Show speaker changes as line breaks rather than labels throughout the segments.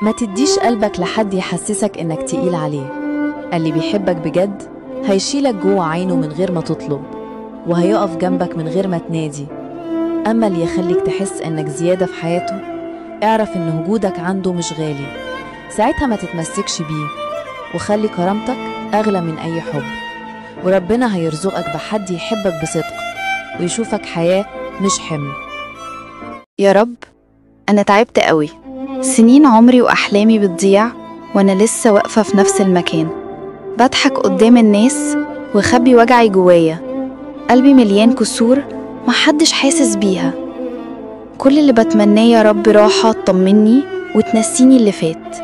ما تديش قلبك لحد يحسسك إنك تقيل عليه. اللي بيحبك بجد هيشيلك جوه عينه من غير ما تطلب، وهيقف جنبك من غير ما تنادي. أما اللي يخليك تحس إنك زيادة في حياته، اعرف إن وجودك عنده مش غالي. ساعتها ما تتمسكش بيه، وخلي كرامتك أغلى من أي حب، وربنا هيرزقك بحد يحبك بصدق ويشوفك حياة مش حمل.
يا رب، أنا تعبت قوي. سنين عمري وأحلامي بتضيع وأنا لسه واقفة في نفس المكان، بضحك قدام الناس وخبي وجعي جوايا. قلبي مليان كسور محدش حاسس بيها. كل اللي بتمناه يا رب راحة تطمني وتنسيني اللي فات.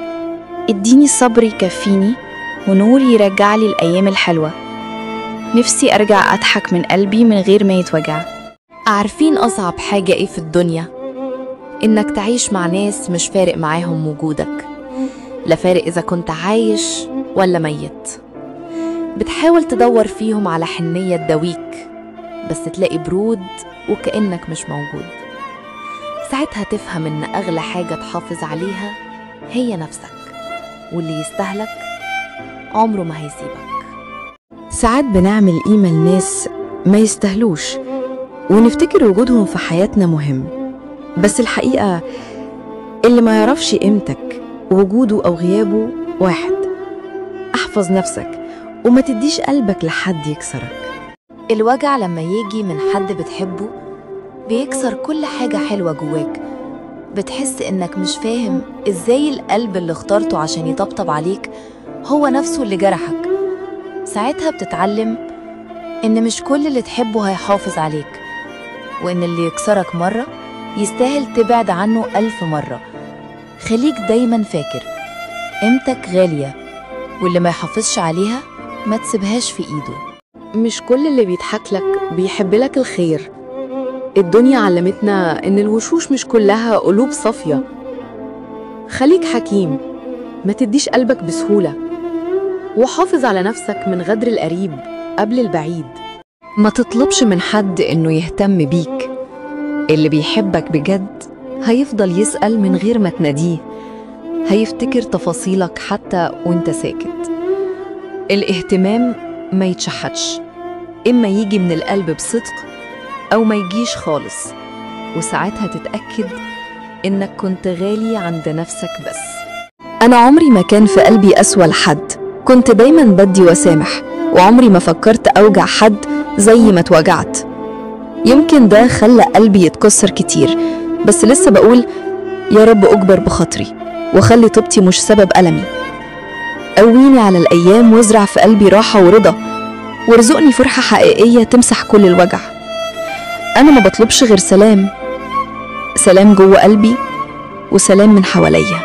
اديني صبر يكفيني ونور يرجعلي الأيام الحلوة. نفسي أرجع أضحك من قلبي من غير ما يتوجع.
عارفين أصعب حاجة إيه في الدنيا؟ إنك تعيش مع ناس مش فارق معاهم وجودك، لا فارق إذا كنت عايش ولا ميت. بتحاول تدور فيهم على حنية تداويك، بس تلاقي برود وكأنك مش موجود. ساعتها تفهم إن أغلى حاجة تحافظ عليها هي نفسك، واللي يستهلك عمره ما هيسيبك.
ساعات بنعمل قيمة لناس ما يستاهلوش ونفتكر وجودهم في حياتنا مهم، بس الحقيقة اللي ما يعرفش قيمتك وجوده أو غيابه واحد. احفظ نفسك وما تديش قلبك لحد يكسرك.
الوجع لما يجي من حد بتحبه بيكسر كل حاجة حلوة جواك. بتحس إنك مش فاهم إزاي القلب اللي اخترته عشان يطبطب عليك هو نفسه اللي جرحك. ساعتها بتتعلم إن مش كل اللي تحبه هيحافظ عليك، وإن اللي يكسرك مرة يستاهل تبعد عنه 1000 مرة. خليك دايما فاكر قيمتك غالية، واللي ما يحافظش عليها ما تسيبهاش في إيده.
مش كل اللي بيضحك لك بيحب لك الخير. الدنيا علمتنا إن الوشوش مش كلها قلوب صافية. خليك حكيم، ما تديش قلبك بسهولة، وحافظ على نفسك من غدر القريب قبل البعيد.
ما تطلبش من حد إنه يهتم بيك. اللي بيحبك بجد هيفضل يسأل من غير ما تناديه، هيفتكر تفاصيلك حتى وانت ساكت. الاهتمام ما يتشحتش، إما يجي من القلب بصدق أو ما يجيش خالص، وساعتها تتأكد إنك كنت غالي عند نفسك بس.
أنا عمري ما كان في قلبي أسوأ لحد، كنت دايما بدي وسامح، وعمري ما فكرت أوجع حد زي ما اتوجعت. يمكن ده خلى قلبي يتكسر كتير، بس لسه بقول يا رب أجبر بخاطري وخلي طيبتي مش سبب ألمي. قويني على الأيام وازرع في قلبي راحة ورضا، وارزقني فرحة حقيقية تمسح كل الوجع. أنا ما بطلبش غير سلام، سلام جوه قلبي وسلام من حواليا.